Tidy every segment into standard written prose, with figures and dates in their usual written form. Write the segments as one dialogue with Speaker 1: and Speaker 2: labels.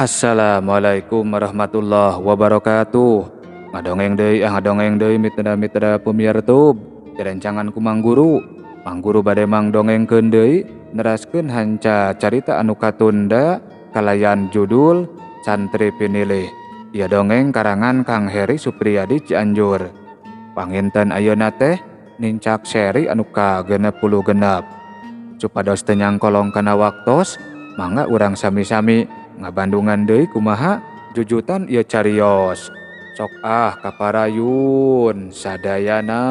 Speaker 1: Assalamualaikum warahmatullahi wabarakatuh. Ngadongeng deui ah ngadongeng deui mitra-mitra pemirtub. Direncangan ku Mang Guru. Mang Guru bade mangdongengkeun deui neraskeun hanca carita anu katunda kalayan judul Santri Pinilih. Ieu dongeng karangan Kang Heri Supriyadi Cianjur. Panginten ayeuna teh nincak seri anu ka-66. Supados teu nyangkolong kana waktos, mangga urang sami-sami ngabandungan deui kumaha jujutan ieu carios. Sok ah kaparayun sadayana.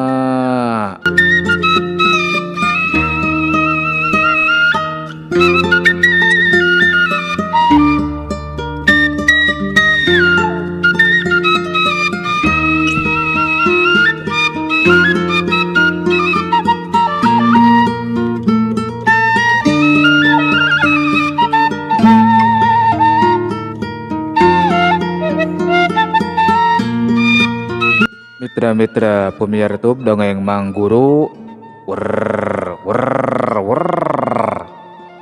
Speaker 1: Mitra-mitra pemirtub dongeng Mang Guru. Wer wer wer.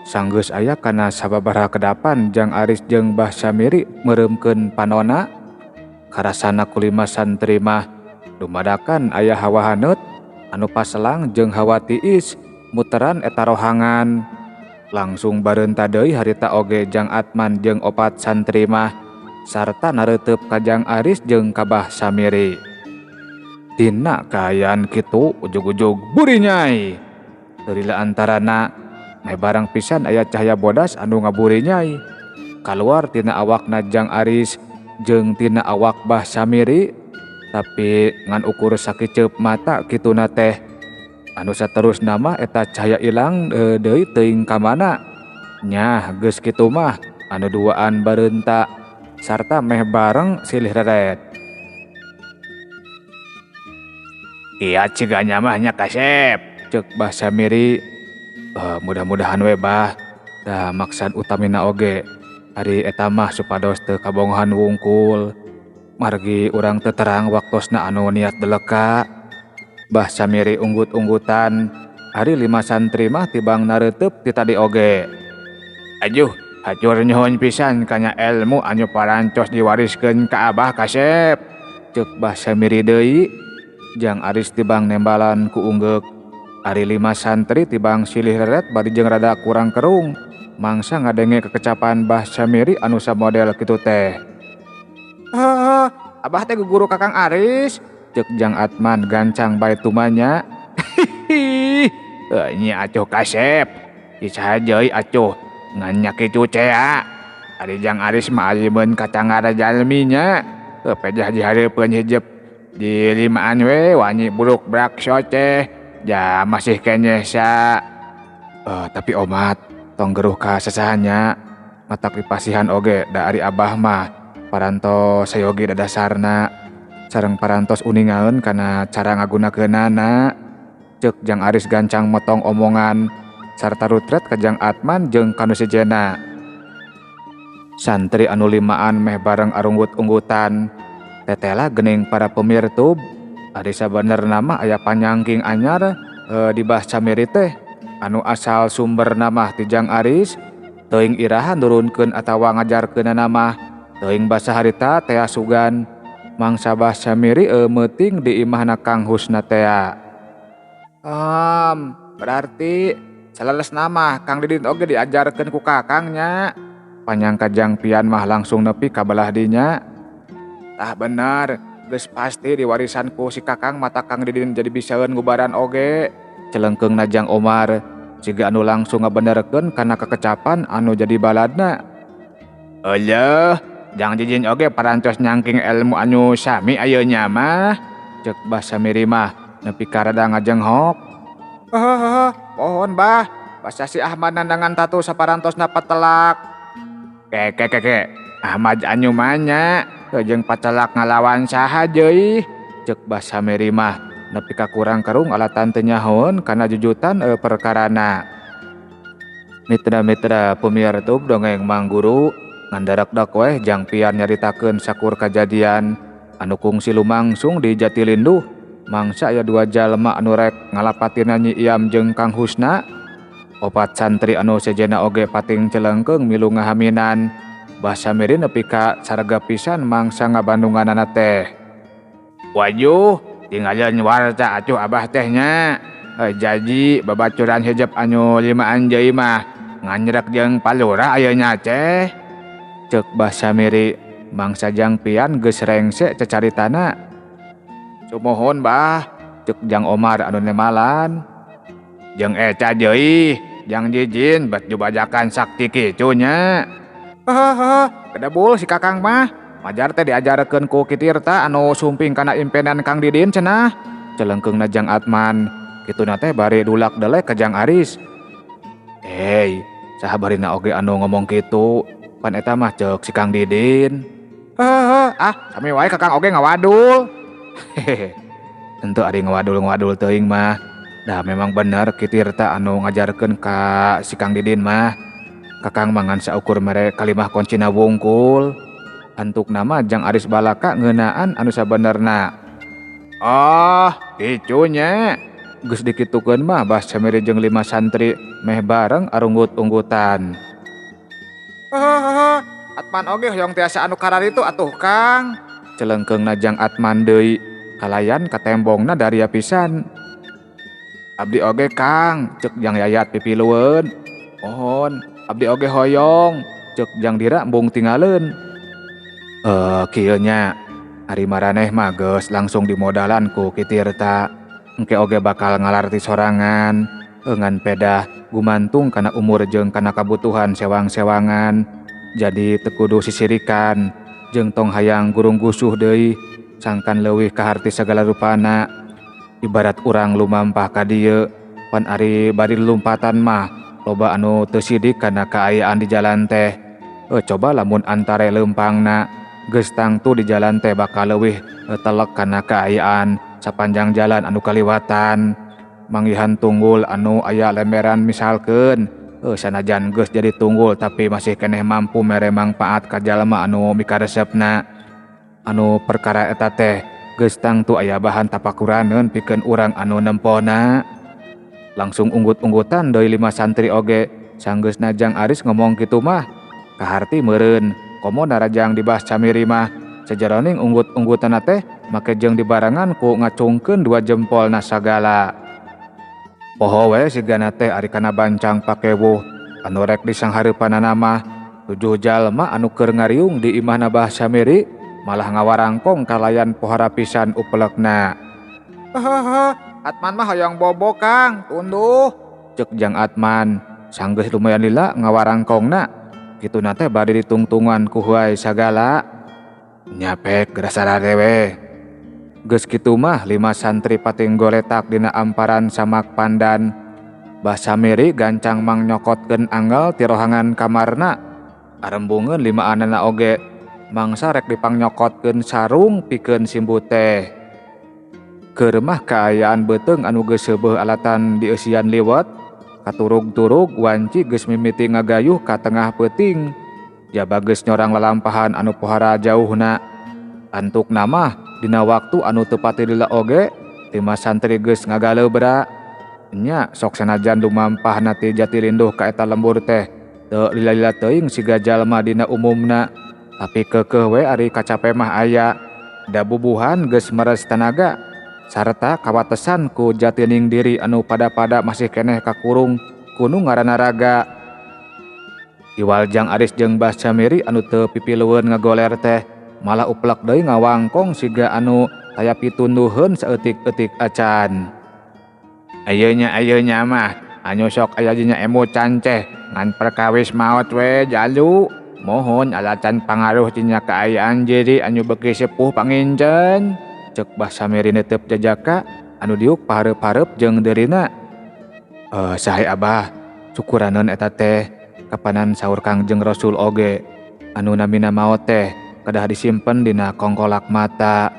Speaker 1: Sanggeus aya kana sababaraha kedapan Jang Aris jeung Bah Samiri meureumkeun panona. Karasana kulima santri mah dumadakan aya hawa haneut anu paselang jeung hawa tiis muteran eta rohangan. Langsung bareunta deui harita oge Jang Atman jeung opat santri mah sarta nareuteup ka Jang Aris jeung ka Bah Samiri. Dina kaayaan kitu ujug-ujug burinyai. Lila antarana meh barang pisan aya cahaya bodas anu ngaburinyai. Kaluar tina awakna Jang Aris jeung tina awak Bah Samiri, tapi ngan ukur sakiceup mata kituna teh. Anu saterusna mah eta cahaya ilang deui teuing ka mana. Nyah geus kitu mah anu duaan bareunta sarta meh bareng silih reret. Iya ciganya mah nya kasep, cek Bah Samiri. Mudah-mudahan we bah, da maksad utamina oge ari eta mah supados teu kabongohan wungkul. Margi urang teu terang waktosna anu niat deleka. Bah Samiri unggut-unggutan, ari lima santri mah tibang nareuteup ti tadi oge. Ajuh, hatur nyuhun pisan kana ilmu anu parancos diwariskeun ka Abah kasep, cek Bah Samiri deui. Jang Aris tibang nembalan ku unggeuk. Ari lima santri tibang silih reret bari jeung rada kurang kerung. Mangsa ngadenge kekecapan Bah Samiri anu samodel kitu teh. Abah teh guru Kakang Aris, cek Jang Atman gancang bae tumanya. Hihi, nya atuh kasep. Isaha deui atuh ngan nya kitu tea. Ari Jang Aris mah alimeun kacangara jalmi nya. Pejah dihareupeun hijep di limaan we wani buruk brakso teh ja masih keneh sa. Tapi omat tong geruh ka sasahannya matak dipasihan oge da ari abah mah parantos sayogi dadasarna sareng parantos uningaeun kana cara ngagunakeunana, cek Jang Aris gancang motong omongan sarta rutret ka Jang Atman jeung kanu sejena. Santri anu limaan meh bareng arunggut-unggutan. Tetela gening para pemirtub, ari sabenerna mah aya panyangking anyar di Bah Samiri teh anu asal sumberna mah ti Jang Aris, teuing iraha nurunkeun atawa ngajarkeunana mah teuing basa harita tea sugan mangsa Bah Samiri meuting di imahna Kang Husna tea. Berarti salelesna mah Kang Didin oge diajarkeun ku kakangnya. Panyangka Jang Pian mah langsung nepi ka belah dinya. Tah bener, geus pasti diwarisan ku si kakang mata Kang Didin jadi bisaeun ngubaran oge. Celengkeungna Jang Omar, siga anu langsung ngabenerkeun kana kekecapan anu jadi baladna. Eueuh, Jang Didin oge parantos nyangking ilmu anu sami ayeuna mah, cek Bah Samiri mah nepi ka rada ngajenghok. Pohon bah, basa si Ahmad nandangan tatu saparantosna patelak. Ke ke ke ke, Ahmad anu manya jeung pacelak ngalawan saha deui, cek Bah Samiri mah nepi ka kurang kerung alatan teu nyahoeun kana jujutan perkarana. Mitra-mitra pemirtub dongeng Mang Guru ngandarakdak weh Jang Pian nyaritakeun sakur kajadian anu kungsi lumangsung di Jatilinduh. Mangsa aya dua jalma anu rek ngalapatina Nyi Iam jeung Kang Husna. Opat santri anu sejena oge pating celengkeung milu ngahaminan. Bah Samiri nepi ka sarega pisan mangsa ngabandunganana teh. Wajuh, tinggalin warta atuh abah teh nya. Jaji babaturan hijab anu limaan deui mah nganyrek jeung palura ayeuna teh. Ceuk Bah Samiri mangsa Jang Pian geus rengse cacaritana. Sumuhun bah, ceuk Jang Omar anu nemalan. Jeung eta deui, Jang Jijin bet jubajakan sakti kitu nya. Hahaha, kedebul si Kakang mah. Majar teh diajarkeun ku Ki Tirta anu sumping kana impenan Kang Didin cenah. Celengkeungna Jang Atman. Kituna teh bari dulak delek ka Jang Aris. Hey, saha barina oge anu ngomong kitu? Pan eta mah ceuk si Kang Didin. Hahaha, ah sami wae Kakang oge ngawadul. Hehehe. Henteu ari ngawadul-ngawadul teuing mah. Dah memang bener Ki Tirta anu ngajarkeun ka si Kang Didin mah. Kakang mangan saukur mere kalimah kuncina wungkul. Antukna mah Jang Aris balaka ngeunaan anu sabenerna. Oh, kitu nya. Geus dikitukeun mah Bah Samiri jeung 5 santri meh bareng arunggut-unggutan. Hahaha, Atman oge hoyong tiasa anu kararitu atuh Kang. Celengkeungna Jang Atman deui, kalayan katembongna daria pisan. Abdi oge Kang, ceuk Jang Yayat pipilueun. Mohon, abdi oge hoyong, ceuk Jang Dira embung tinggaleun. Kieu nya, ari maraneh mah geus langsung dimodalan ku Ki Tirta. Engke oge bakal ngalarti sorangan, ngan pedah gumantung kana umur jeung kana kabutuhan sewang-sewangan. Jadi teu kudu sisirikan, jeung tong hayang gurung gusuh deui, sangkan leuwih kaharti sagala rupana. Ibarat urang lumampah ka dieu, pan ari bari lumpatan mah loba anu teu sidik kana kaayaan di jalan teh. Coba lamun antare leumpangna geus tangtu di jalan teh bakal leuwih telek kana kaayaan sapanjang jalan anu kaliwatan. Manggihan tunggul anu aya lemberan misalkeun, sanajan geus jadi tunggul tapi masih keneh mampu mere mangpaat ka jalma anu mikaresepna. Anu perkara eta teh geus tangtu aya bahan tapakuraneun pikeun urang anu nempona. Langsung unggut-unggutan deui 5 santri oge sanggeusna Jang Aris ngomong kitu mah kaharti meureun komo narajang di Bah Samiri mah sajaroning unggut-unggutanna teh make jeung dibarengan ku ngacungkeun 2 jempolna sagala. Poho we sigana teh ari kana bancang pakewuh anu rek disanghareupanana mah 7 jalma anu keur ngariung di imahna Bah Samiri malah ngawarangkong kalayan pohara pisan upelekna. Hahaha, Atman mah hoyong bobo Kang, tunduh. Ceuk Jang Atman, sanggeus lumayan lila ngawarangkongna. Kituna teh bari ditungtungan ku huai sagala. Nyapek geura sarare we. Geus kitu mah 5 santri pating goletak dina amparan samak pandan. Bah Samiri gancang mang nyokotkeun anggal ti rohangan kamarna. Arembungeun 5 anana oge mangsa rek dipangnyokokeun sarung pikeun simbu teh. Keur mah kaayaan beuteung anu geus seubeuh alatan dieusian liwet, katurug-turug wanci geus mimiti ngagayuh ka tengah peuting. Jaba geus nyorang lalampahan anu pohara jauhna. Antukna mah dina waktu anu teu pati lila oge, 5 santri geus ngagaleubra. Nya sok sanajan lumampahna ti jati linduh ka eta lembur teh, teu lila-lila teuing siga jalma dina umumna. Tapi keukeuh we ari kacape mah aya, da bubuhan geus meres tanaga sarta kawatesan ku jatining diri anu pada-pada masih keneh kakurung kunu ngaranna raga. Iwal Jang Aris jeung Bah Samiri anu teu pipilueun ngagoler teh malah uplek deui ngawangkong siga anu taya pitunduheun saeutik-eutik acan. Ayeuna mah anu sok aya dina emu canceh ngan perkawis maot we jalu. Mohon alacan pangaruh tina kaayaan jiri anu beuki sepuh panginten. Ceuk Bah Samiri netep jajaka anu diuk pahareup-hareup jeung deurina. Sahe abah, syukuraneun eta teh kapanan saur Kangjeng Rasul oge anu namina maot teh kedah disimpen dina kongkolak mata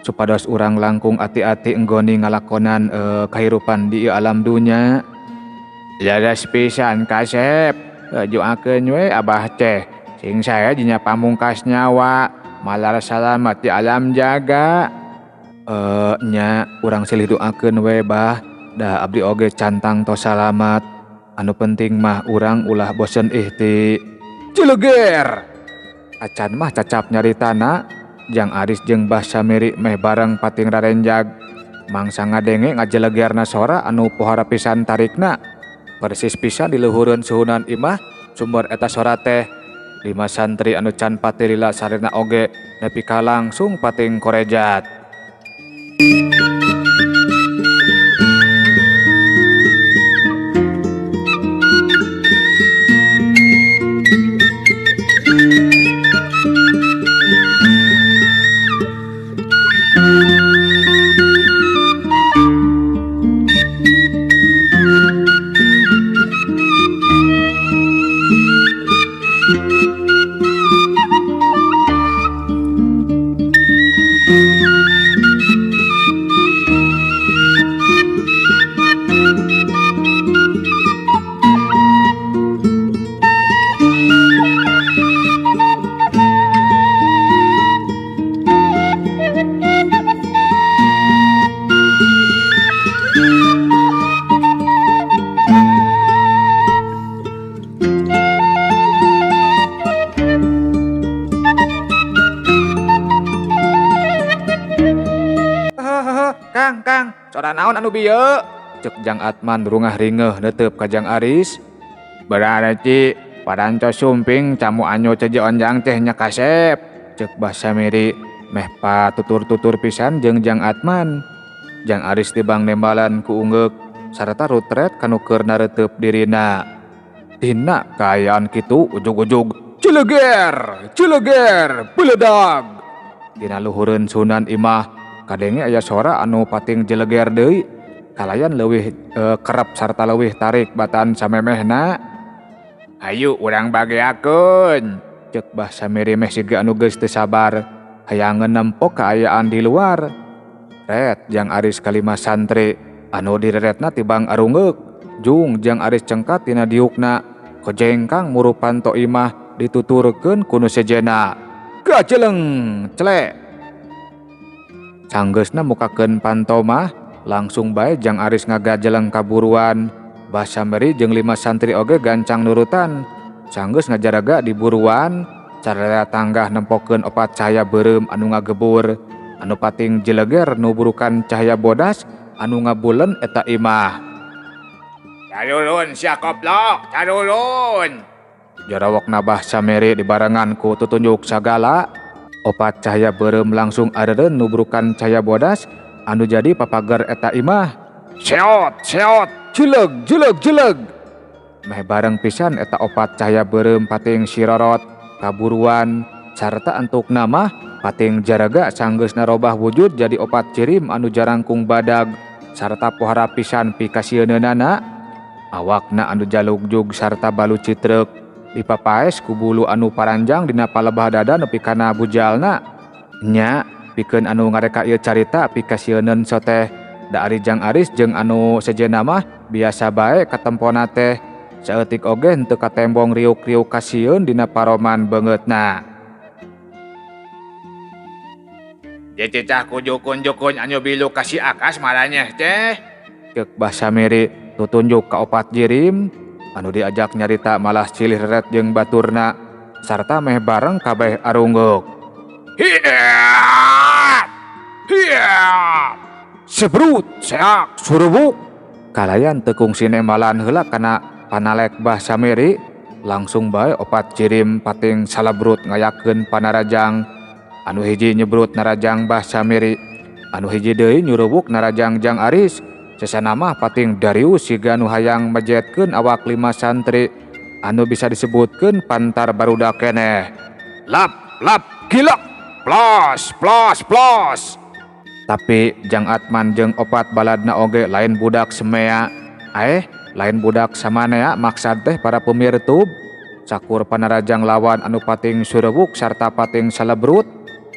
Speaker 1: supados urang langkung ati-ati enggoni ngalakonan kahirupan di ieu alam dunya. Laras pisan kasep, juakeun we abah teh sing sae dina pamungkas nyawa malar salamat di alam jaga. Nya urang silih doakeun we bah, da abdi oge cantang tos salamat. Anu penting mah urang ulah bosen ihti. Cileger. Acan mah cacap nyaritana, Jang Aris jeung Bah Samiri meh bareng pating rarenjag. Mangsa ngadenge ngajelegerna sora anu pohara pisan tarikna. Persis pisan di luhureun suhunan imah sumber eta sora teh. 5 santri anu can pati lila sarena oge nepi ka langsung pating korejat. Kang, sora naon anu bieu? Cek Jang Atman rungah ringeuh neuteup ka Jang Aris. Berarti parantos sumping camu anyo ceje onjang teh nya kasep. Cek Bah Samiri meh patutur-tutur pisan jeung Jang Atman. Jang Aris tibang nembalan ku ungeuk sarta rutret kanu keur nareuteub dirina. Dina kaayaan kitu ujug-ujug cileger, cileger, beledag. Dina luhureun sunan imah kadenge aya sora anu pating jeleger deui kalayan leuwih kerep sarta leuwih tarik batan samemehna. Hayu urang bageakeun, cek Bah Samiri meh siga anu geus teu sabar hayangeun nempok kaayaan di luar. Ret Jang Aris kalima santri anu direretna tibang arungeuk. Jung Jang Aris cengkat tina diukna kojengkang murupan to imah dituturkeun ku nu sejena. Gajeleng celek. Sanggeusna mukakeun panto mah langsung bae Jang Aris ngagajeleng kaburuan. Bah Samiri jeung 5 santri oge gancang nurutan. Sanggeus ngajaraga di buruan, sararea tanggah nempokeun opat cahaya beureum anu ngagebur. Anu pating jeleger nu burukan cahaya bodas anu ngabulen eta imah. Carurun sia koplok, carurun. Jarawokna Bah Samiri dibarengan ku tutunjuk sagala. Opat cahaya beureum langsung areureun nubrukan cahaya bodas anu jadi papager eta imah. Seot, seot, jeleg, jeleg, jeleg. Meh bareng pisan eta opat cahaya beureum pating sirorot kaburuan sarta antukna mah pating jaraga sanggeusna robah wujud jadi opat cirim anu jarangkung badag sarta pohara pisan pikasieunana. Awakna anu jalugjug sarta balu citreuk dipapaes ku bulu anu paranjang dina palebah dada nepi kana bujalna. Nya pikeun anu ngareka ieu carita pikasieuneun soteh da ari Jang Aris jeung anu sejenna mah biasa bae katempona teh. Saeutik oge henteu katembong riuk-riuk kasieun dina paroman beungeutna. Cecah ku jukun-jukun anu bilu kasih akas maranyeh teh. Ceuk Bah Samiri tutunjuk ka opat jirim anu diajak nyarita malah cilih reret jeung baturna sarta meh bareng kabeh arungguk. Hiat! Hiat! Sebrut, seak, surubuk. Kalayan teu kungsi nembalan heula kana panalek Bah Samiri, langsung bae opat cirim pating salabrut ngayakeun panarajang. Anu hiji nyebrut narajang Bah Samiri, anu hiji deui nyurubuk narajang Jang Aris. Sesana mah pating Darius siga nu hayang mejetkeun awak 5 santri anu bisa disebutkeun pantar barudak keneh. Lap lap gilak plos plos plos. Tapi Jang Atman jeung opat baladna oge lain budak semea. Lain budak samanea maksad teh para pemirtub. Sakur panarajang lawan anu pating surewuk sarta pating salebrut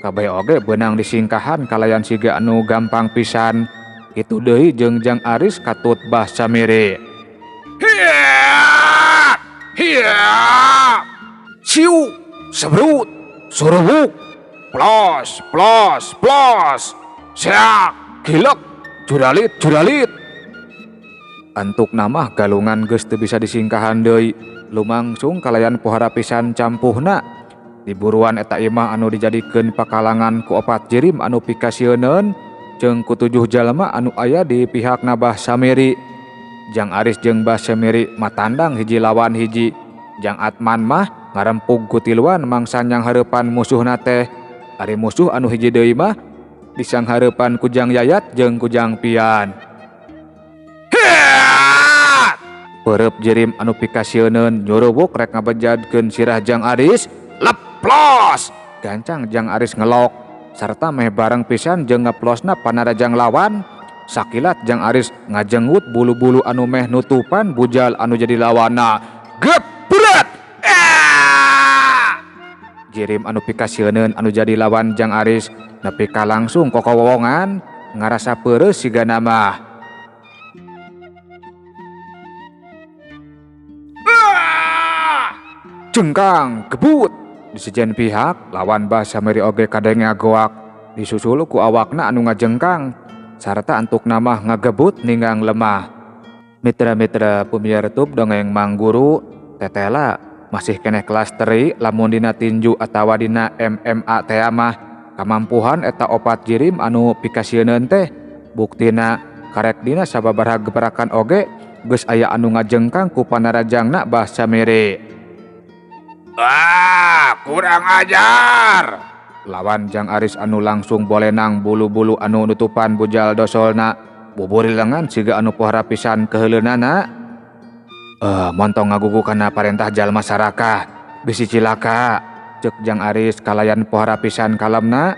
Speaker 1: kabeh oge beunang disingkahan kalayan siga anu gampang pisan. Kitu deui jeung Jang Aris katut Bah Samiri. Hiya! Hiya! Siu! Sebrut! Surewuk! Plos! Plos! Plos! Seak! Gilek! Juralit! Juralit! Antuk namah galungan geus teu bisa disingkahan deui. Lumangsung kalayan pohara pisan campuhna. Diburuan eta imah anu dijadikeun pakalangan ku opat jirim anu pikasieuneun jeung ku 7 jalma anu aya di pihak Bah Samiri. Jang Aris jeung Bah Samiri matandang hiji lawan hiji. Jang Atman mah ngarempug ku tiluan mangsa nyang hareupan musuhna teh. Ari musuh anu hiji deui mah disanghareupan ku Jang Yayat jeung ku Jang Pian. Peureub jirim anu pikasieuneun nyuruwuk rek ngabejadkeun sirah Jang Aris. Leplos! Gancang Jang Aris ngelok sarta meh bareng pisan jeung ngeplosna panarajang lawan. Sakilat Jang Aris ngajenggut bulu-bulu anu meh nutupan bujal anu jadi lawana. Gepret! Jirim anu pikasieuneun anu jadi lawan Jang Aris nepi ka langsung kokowongan ngarasa peureus sigana mah. Cengkang kebut di sejen pihak lawan Bah Samiri oge kadenge goak disusul ku awakna anu ngajengkang sarta antuk namah ngagebut ninggang lemah. Mitra-mitra pemiar tub dongeng Mang Guru tetela masih keneh kelas teri lamun dina tinju atawa dina MMA teh mah kamampuhan eta opat jirim anu pikasieuneun teh buktina karek dina sababaraha gebrakan oge geus aya anu ngajengkang ku panarajangna Bah Samiri. Ah, kurang ajar. Lawan Jang Aris anu langsung bolenang bulu-bulu anu nutupan bujal dosolna buburi lengan siga anu pohara pisan keheuleunana. Montong ngagugu kana parentah jalma sarakah bisi cilaka ceuk Jang Aris kalayan pohara pisan kalemna.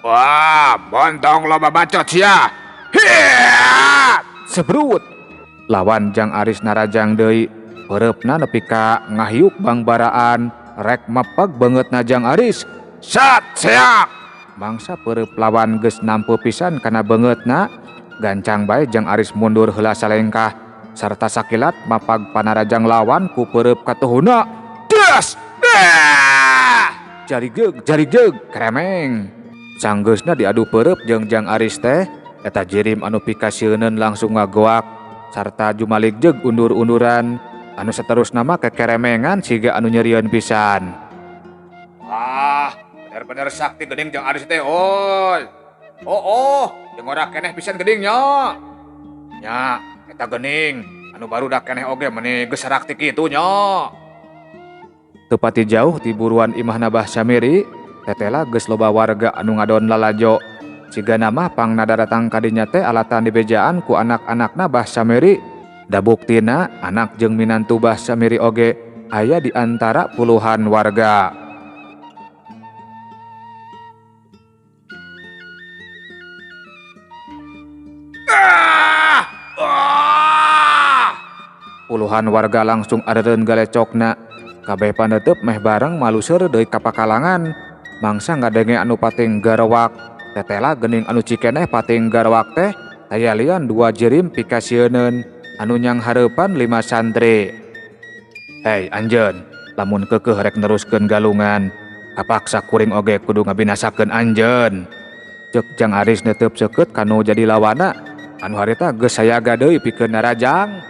Speaker 1: Wah, montong loba bacot sia. Hiat! Sebrut. Lawan Jang Aris narajang deui. Peureupna nepi ka ngahiuk bangbaraan rek mepeg beungeutna Jang Aris. Sat seak. Mangsa peureub lawan geus nampu pisan kana beungeutna, gancang bae Jang Aris mundur heula salengkah sarta sakilat mapag panarajang lawan ku peureub katuhuna. Das! Jarigeug jarigeug kremeng. Sanggeusna diadu peureub jeung Jang Aris teh, eta jirim anu pikasieuneun langsung ngagoak sarta jumalik jeung undur-unduran. Anu seterusna mah kekeremengan siga anu nyerieun pisan. Wah, bener-bener sakti geuning Jang Aris teh oi. Oh oh, jeung ora keneh pisan geuning nya. Nya, eta geuning anu barudak keneh oge meuni geus sarakti kitu nya. Teu pati jauh ti buruan imahna Bah Samiri, tetela geus loba warga anu ngadon lalajo. Sigana mah pangna daratang ka dinya teh alatan dibejaan ku anak-anakna Bah Samiri. Da buktina anak jeung minantu Bah Samiri oge aya di antara puluhan warga. Puluhan warga langsung areureun galecokna. Kabeh paneuteub meh bareng maluseur deui ka pakalangan. Mangsa ngadenge anu pating garewak. Tetela geuning anu cikeneh pating garewak teh taya lian 2 jirim pikasieuneun anu nyang hareupan 5 santri. Hei anjeun, lamun keukeuh rek neruskeun galungan, kapaksa kuring oge kudu ngabinasakeun anjeun. Ceuk Jang Aris neteup seukeut kanu jadi lawana, anu harita geus sayaga deui pikeun narajang.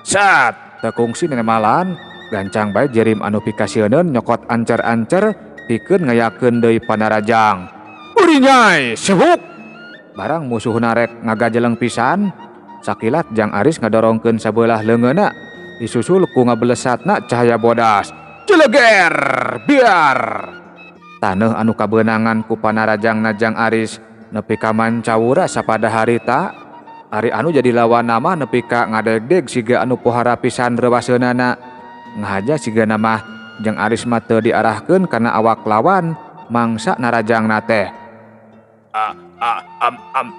Speaker 1: Sat, teu kungsi nenemalan, gancang bae jirim anu pikasieuneun nyokot ancer-ancer pikeun ngayakeun deui panarajang. Urinyai, sewuk. Barang musuhna rek ngagajeleng pisan. Sakilat Jang Aris ngadorongkeun sabelah leungeunna disusul ku ngabelesatna cahaya bodas. Celeger biar. Taneuh anu kabeunangan ku panarajangna Jang Aris nepi ka mancawura sapada harita. Ari anu jadi lawan mah nepi ka ngadegdeg siga anu pohara pisan reuwaseunana. Ngahaja sigana mah Jang Aris mah teu diarahkeun kana awak lawan mangsa narajangna teh.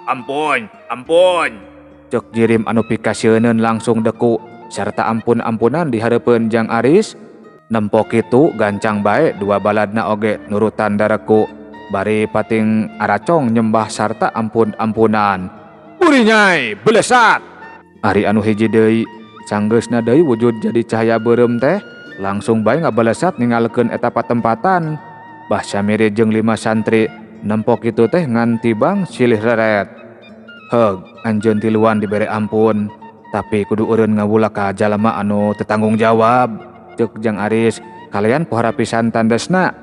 Speaker 1: Ampun, ampun. Ceuk jirim anu pikasieuneun langsung deku sarta ampun-ampunan di hareupeun Jang Aris. Nempo kitu gancang bae 2 baladna oge nurutan dareku bari pating aracong nyembah sarta ampun-ampunan. Urinyai belesat. Ari anu hiji deui sanggeusna deui wujud jadi cahaya beureum teh langsung bae ngabelesat ningalkeun eta patempatan. Bah Samiri jeung 5 santri nempo kitu teh ngan tibang silih reret. Heug, anjeun tiluan dibere ampun, tapi kudu eureun ngawula ka jalma anu teu tanggung jawab. Ceuk Jang Aris kalian pohara pisan tandesna.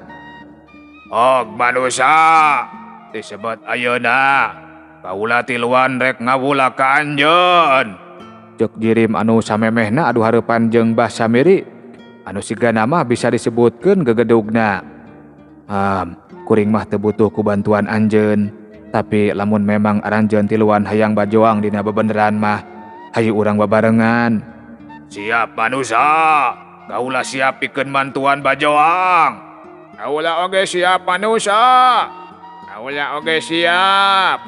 Speaker 1: Og manusia disebut ayeuna kaula tiluan rek ngawula ka anjeun. Ceuk jirim anu samemehna adu hareupan jeung Bah Samiri anu sigana mah bisa disebutkeun gegedugna. Kuring mah teu butuh ku bantuan anjeun, tapi lamun memang aranjeun tiluan hayang bajoang dina bebeneran mah hayu urang babarengan. Siap manusia, kaula siap pikeun bantuan bajoang. Kaula oge siap manusia. Kaula oge siap.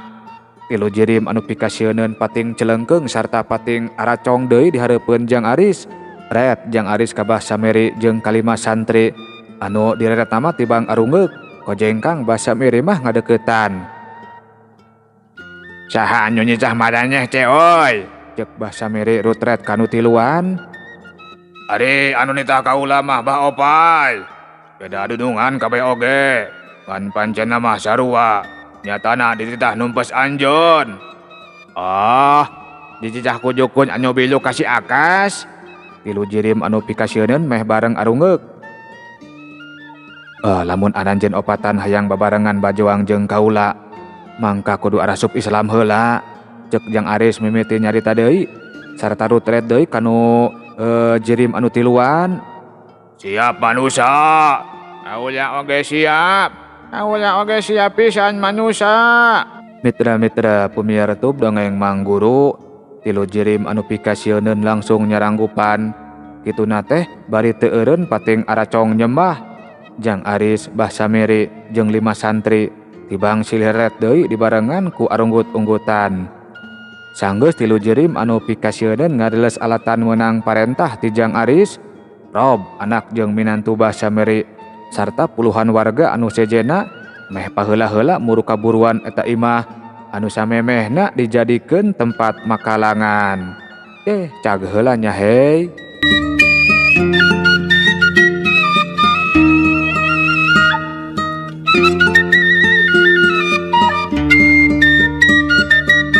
Speaker 1: Tilu jirim anu pikasieuneun pating celengkeung sarta pating aracong deui di hareupeun Jang Aris. Ret Jang Aris ka Bah Samiri jeung kalima santri anu direret mah tibang arungeuk. Kojengkang Bah Samiri mah ngadeuketan. Saha anu nyicah maraneh teh euy? Ceuk Bah Samiri rutret kanu tiluan. Ari anu nitah kaula mah Bah Opai. Beda dunungan kabeh oge. Kan pancen mah sarua. Nyatana dititah numpes anjeun. Ah, dicicah ku jukun anu bilu kasih akas. Tilu jirim anu pikasieuneun meh bareng arungeuk. Lamun aranjeun opatan hayang babarengan bajoang jeung kaula, mangka kudu arasup Islam heula. Ceuk Jang Aris mimiti nyarita deui sarta rutret deui kanu jirim anu tiluan. Siap manusia. Kaula oge siap. Kaula oge siap pisan manusia. Mitra-mitra pemiar tub dongeng Mang Guru, tilu jirim anu pikasieuneun langsung nyaranggupan. Kituna teh bari teu eureun pating aracong nyembah. Jang Aris, Bah Samiri jeung 5 santri tibang siliheret deui dibarengan ku arunggut-unggutan. Sanggeus tilu jirim anu pikasieuneun ngariles alatan meunang parentah ti Jang Aris, Rob anak jeung minantu Bah Samiri sarta puluhan warga anu sejena meh paheula-heula muru kaburuan eta imah anu samemehna dijadikeun tempat makalangan. Cag heula nya hei.